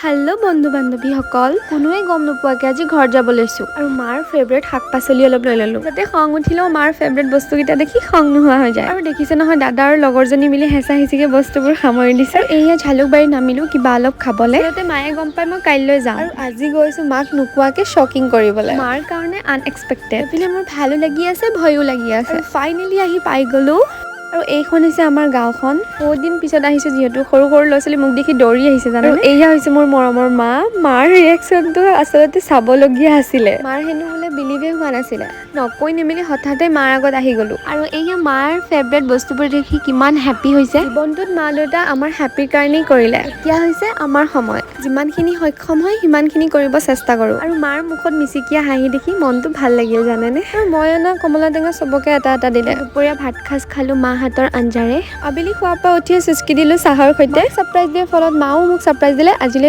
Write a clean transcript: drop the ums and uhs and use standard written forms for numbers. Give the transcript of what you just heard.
Hello' বন্ধু বান্ধৱীসকল, কোনোৱে গম নোপোৱাকৈ আজি ঘৰত যাব লৈছোঁ আৰু মাৰ ফেভৰেট শাক পাচলি অলপ লৈ ল'লোঁ, যাতে খং উঠিলেও মাৰ ফেভৰেট বস্তুকেইটা দেখি খং নোহোৱা হৈ যায়। আৰু দেখিছে নহয়, দাদা আৰু লগৰজনী মিলি হেঁচা হেঁচিকৈ বস্তুবোৰ সামৰি দিছে। আৰু এয়া জালুকবাৰী নামিলোঁ কিবা অলপ খাবলৈ, যাতে মায়ে গম পাই মই কাইলৈ যাম। আৰু আজি গৈছোঁ মাক নোকোৱাকৈ শ্বকিং কৰিবলৈ, মাৰ কাৰণে আনএক্সপেক্টেড। এইপিনে মোৰ ভালো লাগি আছে, ভয়ো লাগি আছে। ফাইনেলি আহি পাই গ'লোঁ আৰু এইখন হৈছে আমাৰ গাঁওখন। বহুত দিন পিছত আহিছোঁ যিহেতু, সৰু সৰু ল'ৰা ছোৱালী মোক দেখি দৌৰি আহিছে, জানে। এইয়া হৈছে মোৰ মৰমৰ মা। মাৰ ৰিয়েকশ্যনটো আচলতে চাবলগীয়া আছিলে। মাৰ হেনো বোলে বিলিভে হোৱা নাছিলে। নকৈ নেমেলি হঠাতে মাৰ আগত আহি গ'লো। আৰু এইয়া মাৰ ফেভৰেট বস্তুবোৰ দেখি কিমান হেপ্পী হৈছে। জীৱনটোত মা দেউতা আমাৰ হেপ্পীৰ কাৰণেই কৰিলে। এতিয়া হৈছে আমাৰ সময়, যিমানখিনি সক্ষম হয় সিমানখিনি কৰিব চেষ্টা কৰোঁ। আৰু মাৰ মুখত মিচিকীয়া হাঁহি দেখি মনটো ভাল লাগিল, জানেনে? আৰু মই অনা কমলা টেঙা চবকে এটা এটা দিলে। দুপৰীয়া ভাত সাজ খালোঁ মা হাতৰ আঞ্জাৰে। আবেলি খোৱাৰ পৰা উঠিয়ে চুচকি দিলোঁ চাহৰ সৈতে। ছাৰপ্ৰাইজ দিয়াৰ ফলত মাও মোক ছাৰপ্ৰাইজ দিলে আজিলৈ।